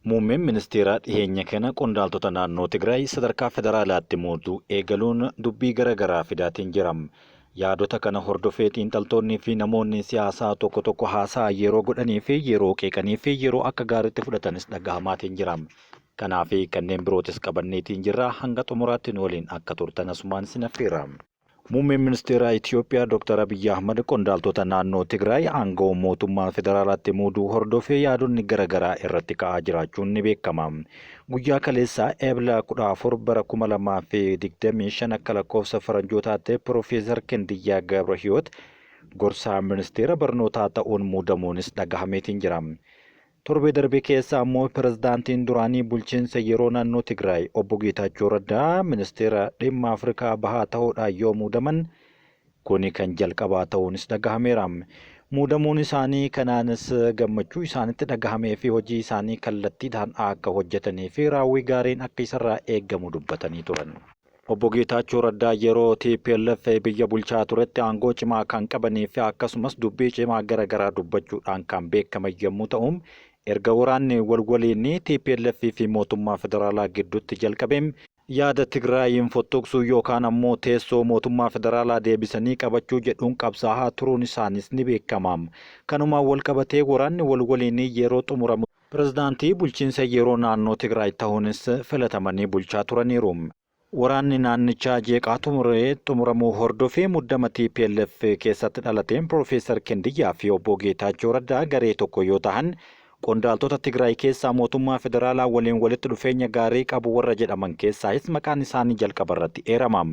Muummeen ministeeraa dhiheenya kana qondaaltota naannoo Tigraay sadarkaa federaalaatti muuduu eegaluun dubbii gara garaa fidaatiin jira. Yaadota kana hordofee xiinxaltoonnii fi namoonni siyaasaa tokko tokko haasaa yeroo godhanii fi yeroo qeeqanii fi yeroo akka gaariitti fudhatanis dhagahamaatiin jira. Kanaa fi kanneen birootis qabanneetiin jirra hanga xumuraatti nu waliin akka turtan asumaan isin affeera. Muummeen ministeeraa Itiyoophiyaa Dr. Abiyyi Ahmad qondaaltota naannoo Tigraay aangoo mootummaa federaalaatti muuduu hordofee yaadonni garaagaraa irratti ka'aa jiraachuun ni beekama. Guyyaa kaleessaa Ebla 14 bara 2025 akka lakkoofsa faranjootaatti Piroofeesar Kindiyyaa Gabrahiyoot gorsaa ministeera barnootaa ta'uun muudamuunis dhagahameetiin jira. Torbee darbe keessa ammoo pirezidaantiin duraanii bulchiinsa yeroo naannoo Tigraay obbo Geetaachoo Raddaa ministeera dhimma Afrikaa bahaa ta'uudhaan yoo muudaman kuni kan jalqabaa ta'uunis dhagahameera. Muudamuun isaanii kanaanis gammachuu isaanitti dhagahamee fi hojii isaanii kallattiidhaan akka hojjetanii fi raawwii gaariin akka isarraa eegamu dubbatanii turan. Obbo Geetaachoo Raddaa yeroo TPLF biyya bulchaa turetti aangoo cimaa kan qabanii fi akkasumas dubbii cimaa gara garaa dubbachuudhaan kan beekaman yommuu ta'u, erga waraanni wal waliin TPLF fi mootummaa federaalaa gidduutti jalqabe yaada Tigraayiin fottoqsuu yookaan ammoo teessoo mootummaa federaalaa deebisanii qabachuu jedhuun qabsaa'aa turuun isaaniis ni beekama. Kanumaan wal qabatee waraanni wal waliin yeroo xumuramu Pirezidaantii bulchiinsa yeroo naannoo Tigraay ta'uunis filatamanii bulchaa turaniiru. Waraanni naannichaa jeeqaa ture xumuramuu hordofee muddama TPLF keessatti dhalateen Piroofeesar Kindiyyaa fi obbo Geetaachoo Raddaa garee tokko yoo tahan, qondaaltota Tigraay keessaa mootummaa federaalaa waliin walitti dhufeenya gaarii qabu warra jedhaman keessaayis maqaan isaanii jalqabarratti eerama.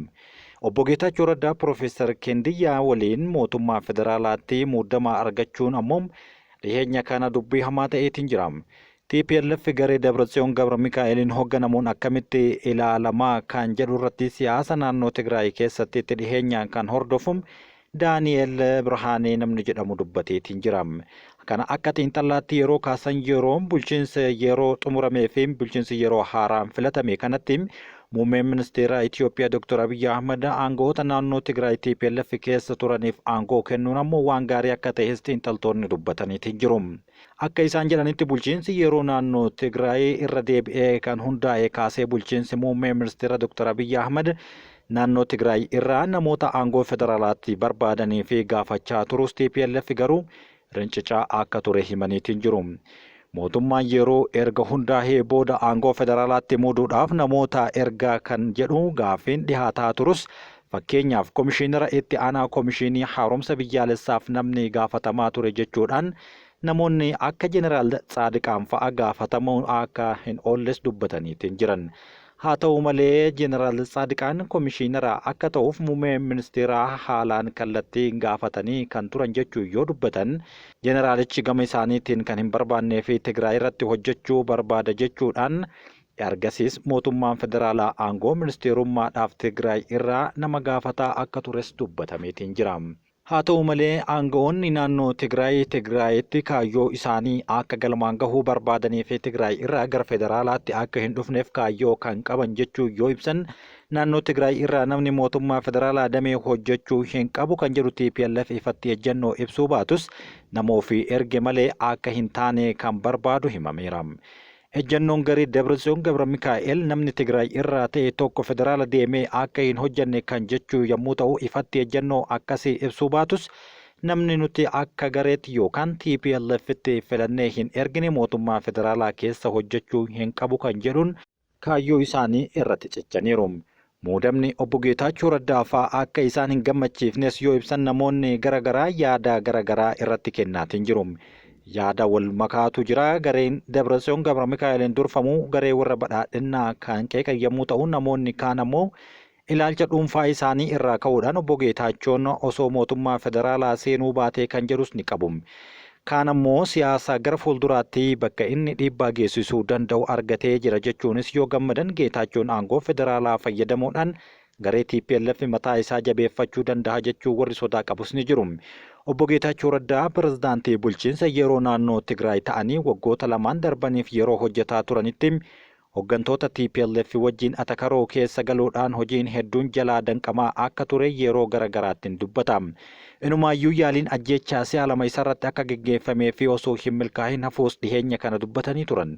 Obbo Geetaachoo Raddaa Piroofeesar Kindiyyaa waliin mootummaa federaalaatti muddama argachuun ammoo dhiheenya kana dubbii hamaa ta'eetiin jira. TPLF garee Dabratsiyoon Gabra Mikaa'eliin hoogganamuun akkamitti ilaalamaa kan jedhu irratti siyaasa naannoo Tigraay keessatti itti dhiheenyaan kan hordofu Daani'el Birhaanee namni jedhamu dubbateetiin jira. Kana akka xiinxallaatti yeroo kaasan yeroon bulchiinsa yeroo xumuramee fi bulchiinsi yeroo haaraan filatame kanatti muummeen ministeeraa Itiyoophiyaa Dr. Abiyyi Ahmad aangawoota naannoo Tigraay TPLF keessa turaniif aangoo kennuun ammoo waan gaarii akka ta'es xiinxaltoonni dubbataniitiin jiru. Akka isaan jedhanitti bulchiinsi yeroo naannoo Tigraay irra deebi'ee kan hundaa'e kaasee bulchiinsi muummee ministeera Dr. Abiyyi Ahmad naannoo Tigraay irraa namoota aangoo federaalaatti barbaadanii fi gaafachaa turus TPLF garuu rincicaa akka ture himaniitiin jiru. Mootummaan yeroo erga hundaa'ee booda aangoo federaalaatti muuduudhaaf namoota ergaa kan jedhu gaaffiin dhihaataa turus fakkeenyaaf komishiinara itti aanaa komishinii haaromsa biyyaalessaaf namni gaafatamaa ture jechuudhaan namoonni akka jeneraal Tsaadiqaan fa'a gaafatamuu akka hin oolles dubbataniitiin jiran. Haa ta'u malee jeneraal Tsaadiqaan komishiinara akka ta'uuf muummee ministeeraa haalaan kallattii gaafatanii kan turan jechuu yoo dubbatan jeneraalichi gama isaaniitiin kan hin barbaannee fi Tigraay irratti hojjechuu barbaada jechuudhaan ergasiis mootummaan federaalaa aangoo ministeerummaadhaaf Tigraay irraa nama gaafataa akka tures dubbatameetiin jira. Haa ta'u malee aangawoonni naannoo Tigraay Tigraayitti kaayyoo isaanii akka galmaan gahuu barbaadanii fi Tigraay irraa gara federaalaatti akka hin dhufneef kaayyoo kan qaban jechuu yoo ibsan naannoo Tigraay irraa namni mootummaa federaalaa damee hojjechuu hin qabu kan jedhu TPLF ifatti ejjennoo ibsuu baatus nama ofii erge malee akka hin taane kan barbaadu himameera. Ejjennoon garee Dabratsiyoon Gabra Mikaa'el namni Tigraay irraa ta'e tokko federaala deemee akka hin hojjenne kan jechuu yommuu ta'u ifatti ejjennoo akkasii ibsuu baatus namni nuti akka gareetti yookaan TPLFtti filannee hin ergine mootummaa federaalaa keessa hojjechuu hin qabu kan jedhuun kaayyoo isaanii irratti cichaniiru. Muudamni obbo Geetaachoo Raddaa fa'aa akka isaan hin gammachiifnes yoo ibsan namoonni gara garaa yaada gara garaa irratti kennaatiin jiru. Yaada wal makaatu jira. Gareen Dabratsiyoon Gabra Mikaa'eliin durfamu garee warra badhaadhinnaa kan qeeqan yommuu ta'u namoonni kaan ammoo ilaalcha dhuunfaa isaanii irraa ka'uudhaan obbo Geetaachoon osoo mootummaa federaalaa seenuu baatee kan jedhus ni qabu. Kaan ammoo siyaasa gara fuulduraatti bakka inni dhiibbaa geessisuu danda'u argatee jira jechuunis yoo gammadan Geetaachoon aangoo federaalaa fayyadamuudhaan garee TPLF mataa isaa jabeeffachuu danda'a jechuu warri sodaa qabus ni jiru. Obbo Geetaachoo Raddaa pirezidaantii bulchiinsa yeroo naannoo Tigraay ta'anii waggoota lamaan darbaniif yeroo hojjetaa turanitti hooggantoota TPLF wajjin atakaroo keessa galuudhaan hojiin hedduun jalaa danqamaa akka ture yeroo gara garaattiin dubbata. Inumaayyuu yaaliin ajjeechaa si'a lama isarratti akka geggeeffamee fi osoo hin milkaa'in hafuus dhiheenya kana dubbatanii turan.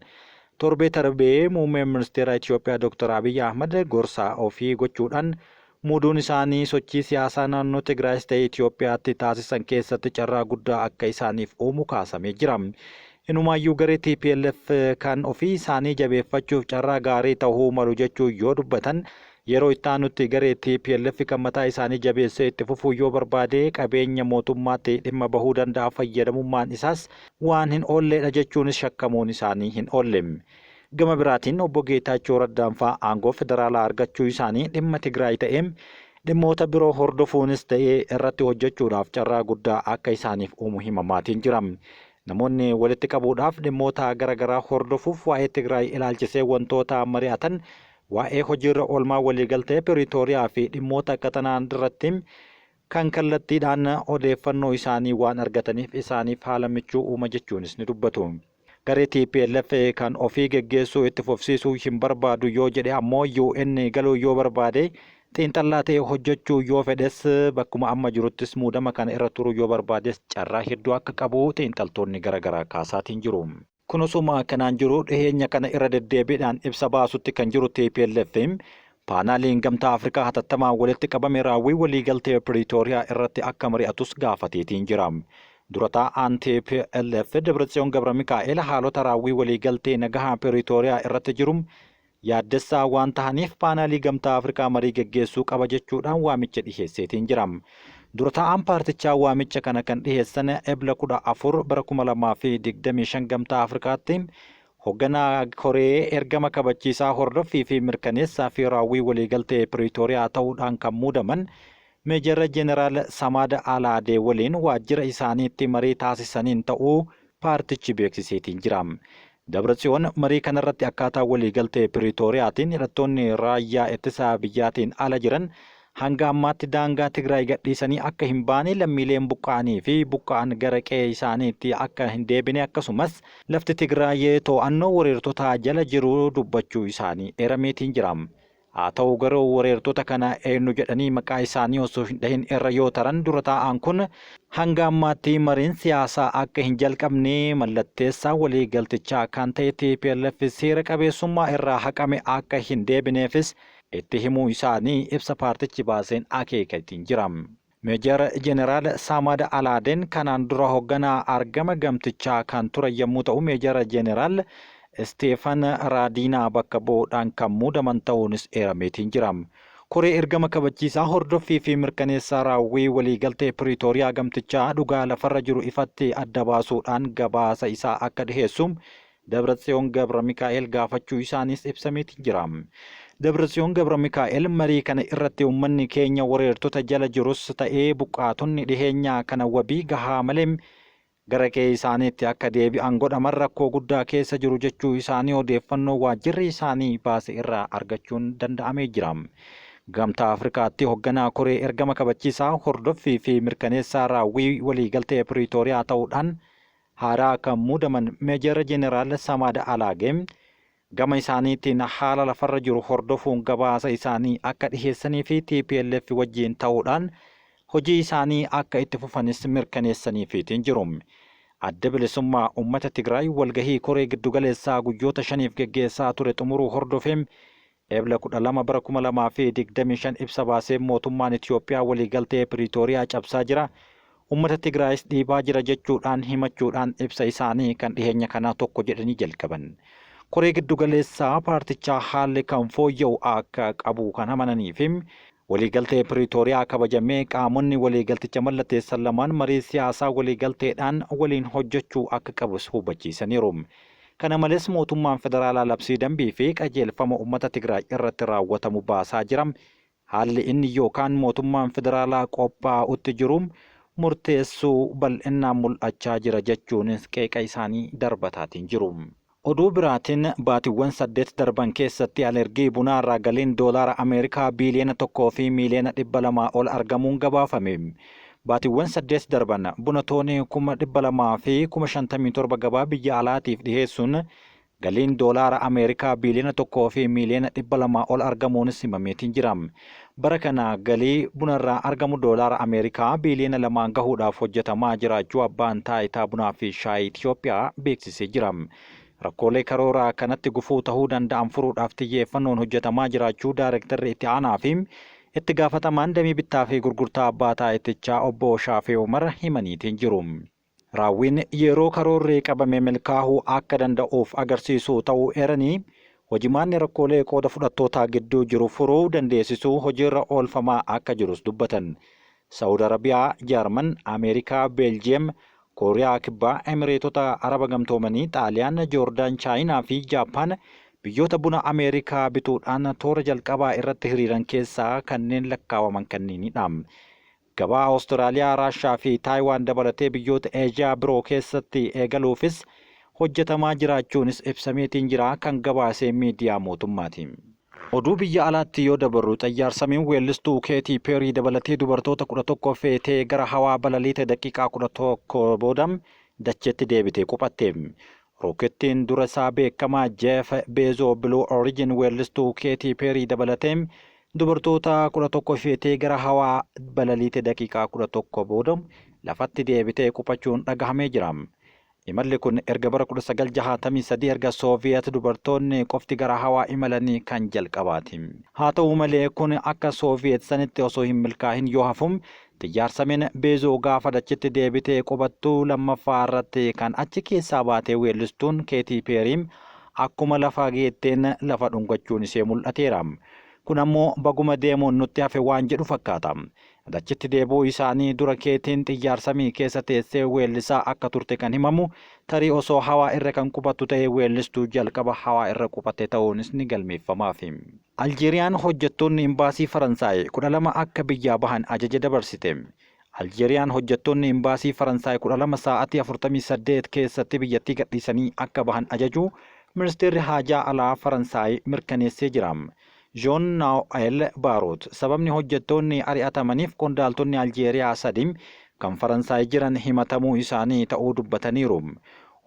Torbee tarbee muummeen ministeera Itiyoophiyaa Dr. Abiy Ahmad gorsaa ofii gochuudhaan muuduun isaanii sochii siyaasaa naannoo Tigraayis ta'e Itiyoophiyaatti taasisan keessatti carraa guddaa akka isaaniif uumu kaasamee jira. Inumaayyuu garee TPLF kan ofii isaanii jabeeffachuuf carraa gaarii ta'uu malu jechuu yoo dubbatan, yeroo itti aanutti garee TPLF kan mataa isaanii jabeessee itti fufuu yoo barbaade qabeenya mootummaatti dhimma bahuu danda'a, fayyadamummaan isaas waan hin oolleedha jechuunis shakkamuun isaanii hin oolle. Gama biraatiin obbo Geetaachoo Raddaanfaa aangoo federaalaa argachuu isaanii dhimma Tigraay ta'ee dhimmoota biroo hordofuunis ta'ee irratti hojjechuudhaaf carraa guddaa akka isaaniif uumu himamaatiin jira. Namoonni walitti qabuudhaaf dhimmoota garaagaraa hordofuuf waa'ee Tigraay ilaalchisee wantoota mari'atan, waa'ee hojiirra oolmaa waliigaltee Piriitooriyaa fi dhimmoota qaxanaan irratti kan kallattiidhaan odeeffannoo isaanii waan argataniif isaaniif haala michuu uuma jechuunis ni dubbatu. Garee TPLF kan ofii geggeessuu itti fufsiisuu hin barbaadu yoo jedhe ammoo UN galuu yoo barbaade, xiinxallaa ta'e hojjechuu yoo fedhes, bakkuma amma jiruttis muudama kana irra turuu yoo barbaades carraa hedduu akka qabu xiinxaltoonni garaagaraa kaasaatiin jiru. Kun osuma kanaan jiru, dhiheenya kana irra deddeebiidhaan ibsa baasutti kan jiru TPLF paanaaliin Gamtaa Afrikaa hatattamaan walitti qabame raawwii waliigaltee Piriitooriyaa irratti akka mari'atus gaafateetiin jira. Dura taa'aan TPLF Dabratsiyoon Gabra Mikaa'el haalota raawwii waliigaltee nagahaa Piriitooriyaa irratti jiru yaaddessaa waan tahaniif paanaalii Gamtaa Afrikaa marii geggeessuu qaba jechuudhaan waamicha dhiheesseetiin jira. Dura taa'aan paartichaa waamicha kana kan dhiheessan Ebla 14 bara 2025 Gamtaa Afrikaatti hoogganaa koree ergama kabachiisaa hordoffii fi mirkaneessaa fi raawwii waliigaltee Piriitooriyaa ta'uudhaan kan muudaman Meejara Jeneraal Samaada Alaadee waliin waajjira isaaniitti marii taasisaniin ta'uu paartichi beeksiseetiin jira. Dabratsiyoon marii kanarratti akkaataa waliigaltee Piriitooriyaatiin hidhattoonni raayyaa ittisa biyyaatiin ala jiran hanga ammaatti daangaa Tigraay gadhiisanii akka hin baane, lammiileen buqqa'anii fi buqqa'an gara qe'ee isaaniitti akka hin deebine, akkasumas lafti Tigraay to'annoo weerartootaa jala jiru dubbachuu isaanii eerameetiin jira. Haa ta'u garuu weerartoota kana eenyu jedhanii maqaa isaanii osoo hin dhahin irra yoo taran, dura taa'aan kun hanga ammaatti mariin siyaasaa akka hin jalqabne, mallatteessaa waliigaltichaa kan ta'e TPLF seera qabeessummaa irraa haqame akka hin deebineefis itti himuu isaanii ibsa paartichi baaseen akeekatiin jira. Meejar Jeneraal Saamad Alaadeen kanaan dura hoogganaa argama gamtichaa kan turan yommuu ta'u, Meejar Jeneraal Isteefan Raadiinaa bakka bu'uudhaan kan muudaman ta'uunis eerameetiin jira. Koree ergama kabachiisaa hordoffii fi mirkaneessaa raawwii waliigaltee Piriitooriyaa gamtichaa dhugaa lafarra jiru ifatti adda baasuudhaan gabaasa isaa akka dhiheessu Dabratsiyoon Gabra Mikaa'el gaafachuu isaaniis ibsameetiin jira. Dabratsiyoon Gabra Mikaa'el marii kana irratti uummanni keenya weerartoota jala jirus ta'ee buqqaatonni dhiheenyaa kana wabii gahaa malee gara qe'ee isaaniitti akka deebi'an godhaman rakkoo guddaa keessa jiru jechuu isaanii odeeffannoo waajjirri isaanii baase irraa argachuun danda'amee jira. Gamtaa Afrikaatti hoogganaa koree ergama kabachiisaa hordoffii fi mirkaneessaa raawwii waliigaltee Piriitooriyaa ta'uudhaan haaraa kan muudaman Meejar Jeneraal Samaad Alaagee gama isaaniitiin haala lafarra jiru hordofuun gabaasa isaanii akka dhiheessanii fi TPLF wajjin ta'uudhaan hojii isaanii akka itti fufanis mirkaneessaniifiitiin jiru. Adda Bilisummaa Uummata Tigraay walgahii koree giddugaleessaa guyyoota 5f geggeessaa ture xumuruu hordofee Ebla 12 bara 2025 ibsa baasee mootummaan Itiyoophiyaa waliigaltee Piriitooriyaa cabsaa jira, uummata Tigraayis dhiibaa jira jechuudhaan himachuudhaan ibsa isaanii kan dhiheenya kanaa tokko jedhanii jalqaban. Koree giddugaleessaa paartichaa haalli kan fooyya'u akka qabu kan amananii fi waliigaltee Piriitooriyaa kabajamee qaamonni waliigalticha mallatteessan lamaan marii siyaasaa waliigalteedhaan waliin hojjechuu akka qabus hubachiisaniiru. Kana malees mootummaan federaalaa labsii, dambii fi qajeelfama uummata Tigraay irratti raawwatamu baasaa jira. Haalli inni yookaan mootummaan federaalaa qophaa'utti jiru murteessuu bal'inaan mul'achaa jira jechuunis qeeqa isaanii darbataatiin jiru. Oduu biraatiin baatiiwwan 8 darban keessatti alergii bunaa irraa galiin doolaara Ameerikaa 1.2 biiliyoona ol argamuun gabaafame. Baatiiwwan 8 darban buna toonii 257,000 gabaa biyya alaatiif dhiheessuun galiin doolaara Ameerikaa 1.2 biiliyoona ol argamuunis himameetiin jira. Bara kana galii bunarraa argamu doolaara Ameerikaa 2 biiliyoona gahuudhaaf hojjetamaa jiraachuu abbaan taayitaa bunaa fi shaayii Itiyoophiyaa beeksisee jira. Rakkoolee karoora kanatti gufuu tahuu danda'an furuudhaaf xiyyeeffannoon hojjetamaa jiraachuu Daarektarri Itti Aanaa fi Itti Gaafatamaan Damee Bittaa fi Gurgurtaa Abbaa Taayitichaa Obbo Shaafee Umar himaniitiin jiru. Raawwiin yeroo karoorri qabame milkaahuu akka danda'uuf agarsiisu ta'uu eeranii, hojimaanni rakkoolee qooda fudhattootaa gidduu jiru furuu dandeessisu hojiirra oolfamaa akka jirus dubbatan. Sa'ud Arabiyaa, Jarman, Ameerikaa, Beeljiyeem, Kooriyaa Kibbaa, Emireetota Araba Gamtoomanii, Xaaliyaan, Joordaan, Chaayinaa fi Jaappaan biyyoota buna Ameerikaa bituudhaan toora jalqabaa irratti hiriiran keessaa kanneen lakkaawaman kanniinidha. Gabaa Awustiraaliyaa, Raashaa fi Taayiwaan dabalatee biyyoota Eeshiyaa biroo keessatti eegaluufis hojjetamaa jiraachuunis ibsameetiin jira kan gabaase miidiyaa mootummaati. Oduu biyya alaatti yoo dabarru xayyaarsamiin weellistuu Keetii Peerii dabalatee dubartoota 11 feetee gara hawaa balaliite daqiiqaa 11 booda dacheetti deebitee quphatte. Rookettiin dura isaa beekamaa Jeef Beezoo Blue Origin weellistuu Keetii Peerii dabalatee dubartoota 11 feetee gara hawaa balaliite daqiiqaa 11 booda lafatti deebitee quphachuun dhagahamee jira. Imalli kun erga bara 1963 erga Sooviyeet dubartoonni qofti gara hawaa imalanii kan jalqabaati. Haa ta'u malee kun akka Sooviyeet sanitti osoo hin milkaahin yoo hafu, xiyyaar-samiin Beezoo gaafa dachitti deebitee qubattu lammaffaa irratti kan achi keessaa baate weellistuun Keetii Peerii akkuma lafa geetteen lafa dhungachuun ishee mul'ateera. Kun ammoo baguma deemuun nutti hafe waan jedhu fakkaata. Dachitti deebi'uu isaanii dura Keetiin xiyyaar-samii keessa teessee weellisaa akka turte kan himamu, tarii osoo hawaa irra kan qubattu ta'ee weellistuu jalqaba hawaa irra qubatte ta'uunis ni galmeeffamaafi. Aljeeriyaan hojjettoonni Imbaasii Faransaay 12 akka biyyaa bahan ajaja dabarsite. Aljeeriyaan hojjettoonni Imbaasii Faransaay 12 saa'atii 48 keessatti biyyattii gadhiisanii akka bahan ajajuu Ministeerri Haajaa Alaa Faransaay mirkaneessee jira. Jean Noel Barrot sababni hojjettoonni ari'atamaniif qondaaltonni Aljeeriyaa sadi kan Faransaay jiran himatamuu isaanii ta'uu dubbataniiru.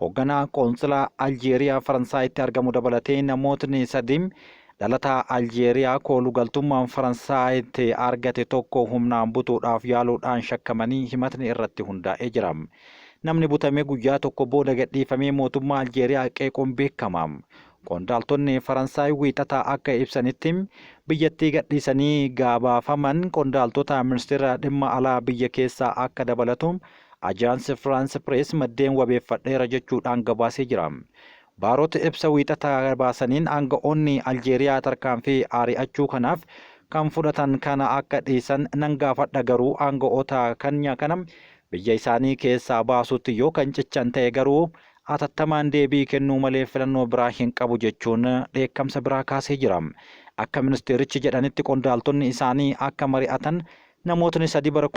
Hogganaa Qoontsilaa Aljeeriyaa Faransaayitti argamu dabalatee namootni sadi dhalataa Aljeeriyaa koolu galtummaan Faransaayitti argate tokko humnaan butuudhaaf yaaluudhaan shakkamanii himatni irratti hundaa'ee jira. Namni butame guyyaa tokko booda gadhiifamee mootummaa Aljeeriyaa qeequun beekama. Qondaaltonni Faransaay Wiixata akka ibsanitti, biyyattii gadhiisanii gaabaafaman qondaaltota ministeera dhimma alaa biyya keessaa akka dabalatu Ajaans Firaans Pirees maddeen wabeeffadheera jechuudhaan gabaasee jira. Baarot ibsa Wiixata baasaniin aanga'oonni Aljeeriyaa tarkaanfii aari'achuu kanaaf kan fudhatan kana akka dhiisan nan gaafadha garuu aanga'oota kanya kana biyya isaanii keessaa baasuutti yoo kan cichan ta'e garuu atattamaan deebii kennuu malee filannoo biraa hin qabu jechuun dheekkamsa biraa kaasee jira. Akka ministeerichi jedhanitti qondaaltonni isaanii akka mari'atan namootni sadi bara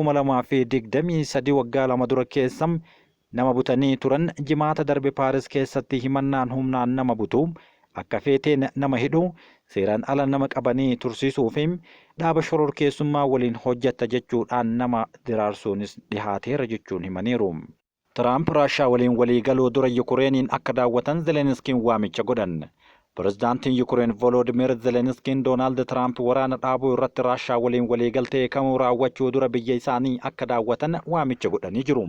2023 waggaa lama dura keessa nama butanii turan Jimaata darbe Paaris keessatti himannaan humnaan nama butuu, akka feeteen nama hidhuu, seeraan ala nama qabanii tursiisuu fi dhaaba shororkeessummaa waliin hojjetta jechuudhaan nama diraarsuunis dhihaateera jechuun himaniiru. Tiraamp Raashaa waliin walii galuu dura Yukureeniin akka daawwatan Zeleniskiin waamicha godhan. Pirezidaantiin Yukureen Voloodimir Zeleniskiin Doonaald Tiraamp waraana dhaabuu irratti Raashaa waliin waliigaltee kamuu raawwachuu dura biyya isaanii akka daawwatan waamicha godhanii jiru.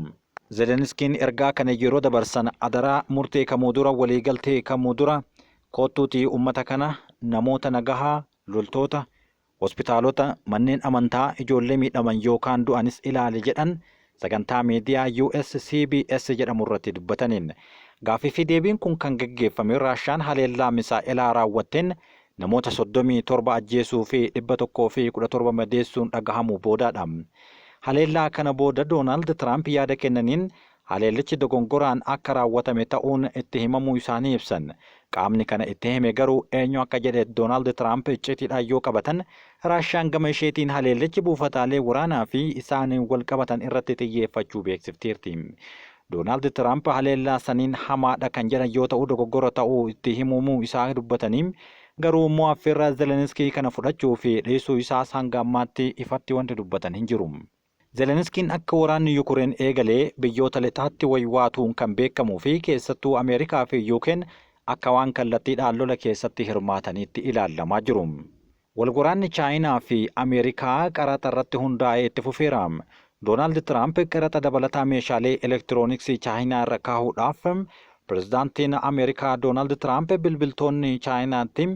Zeleniskiin ergaa kana yeroo dabarsan adaraa murtee kamuu dura waliigaltee kamuu dura koottuutii ummata kana, namoota nagahaa, loltoota, Hospitaalota, manneen amantaa, ijoollee miidhaman yookaan du'anis ilaali jedhan sagantaa miidiyaa US CBS jedhamu irratti dubbataniin. Gaaffii fi deebiin kun kan gaggeeffame Raashaan haleellaa misaa'elaa raawwatteen namoota 37 ajjeesuu fi 117 madeessuun dhagahamuu boodaadha. Haleellaa kana booda Doonaald Tiraamp yaada kennaniin Haleellichi dogongoraan akka raawwatame ta'uun itti himamuu isaanii ibsan. Qaamni kana itti hime garuu eenyu akka jedhe Doonaald Tiraamp iccitiidhaan yoo qabatan, Raashiyaan gama isheetiin haleellichi buufataalee waraanaa fi isaaniin walqabatan irratti xiyyeeffachuu beeksifteerti. Doonaald Tiraamp haleellaa saniin hamaadha kan jedhan yoo ta'u dogoggora ta'uu itti himumuu isaa dubbatanii, garuu immoo affeerraa Zeleniskii kana fudhachuu fi dhiisuu isaas hanga ammaatti ifatti wanti dubbatan hin jiru. Zeleniskiin akka waraanni Yukureen eegale biyyoota lixaatti waywaatuun kan beekamuu fi keessattuu Ameerikaa fi UK'n akka waan kallattiidhaan lola keessatti hirmaataniitti ilaallamaa jiru. Walwaraanni Chaayinaa fi Ameerikaa qaraxa irratti hundaa'e itti fufeera. Doonaald Tiraamp qaraxa dabalataa meeshaalee elektirooniksii Chaayinaa irra kaahuudhaaf Pirezidaantiin Ameerikaa Doonaald Tiraamp bilbiltoonni Chaayinaatti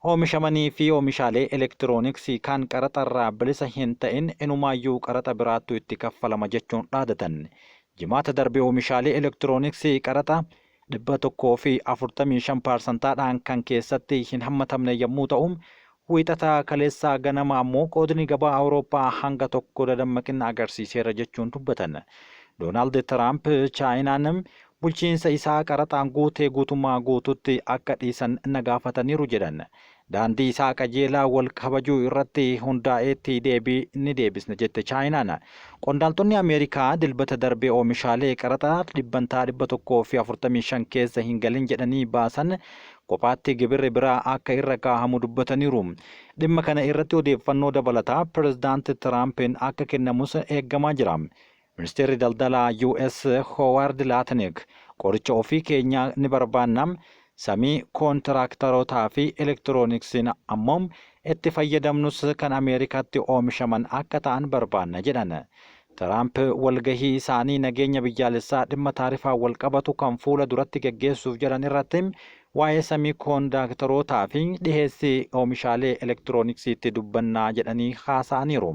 oomishamanii fi oomishaalee elektirooniksii kan qaraxarraa bilisa hin ta'in inumaayyuu qaraxa biraattu itti kaffalama jechuun dhaadatan. Jimaata darbe oomishaalee elektirooniksii qaraxa 145 paarsantaadhaan kan keessatti hin hammatamne yommuu ta'u, Wiixata kaleessaa ganama ammoo qoodni gabaa Awurooppaa hanga tokko dadammaqina agarsiiseera jechuun dubbatan. Doonaald Tiraamp Chaayinaan bulchiinsa isaa qaraxaan guute guutummaa guututti akka dhiisan na gaafataniiru jedhan. Daandii isaa qajeelaa wal kabajuu irratti hundaa'eetti deebii ni deebisna jette Chaayinaan. Qondaaltonni Ameerikaa Dilbata darbe oomishaalee qaraxa dhibbantaa 145 keessa hin galin jedhanii baasan kophaatti gibirri biraa akka irra kaahamu dubbataniiru. Dhimma kana irratti odeeffannoo dabalataa Pirezidaant Tiraampiin akka kennamus eeggamaa jira. Ministeerri Daldalaa US Hoowaard Laatnik qoricha ofii keenyaa ni barbaanna, samii kontiraaktarootaa fi elektirooniksiin ammoo itti fayyadamnus kan Ameerikaatti oomishaman akka ta'an barbaanna jedhan. Tiraamp walgahii isaanii nageenya biyyaalessaa dhimma taarifaan walqabatu kan fuula duratti gaggeessuuf jedhan irratti waa'ee samii koondaaktarootaa fi dhiheessii oomishaalee elektirooniksiitti dubbannaa jedhanii haasa'aniiru.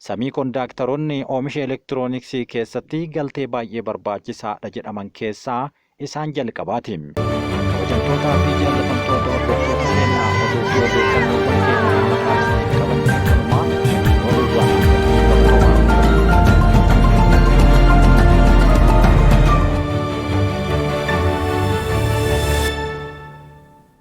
Samii kondaaktaroonni oomisha elektirooniksii keessatti galtee baay'ee barbaachisaadha jedhaman keessaa isaan jalqabaati. Kabajamtootaa fi jaallatamtoota hordoftoota keenya oduu fi odeeffannoowwan keenya amma taasisne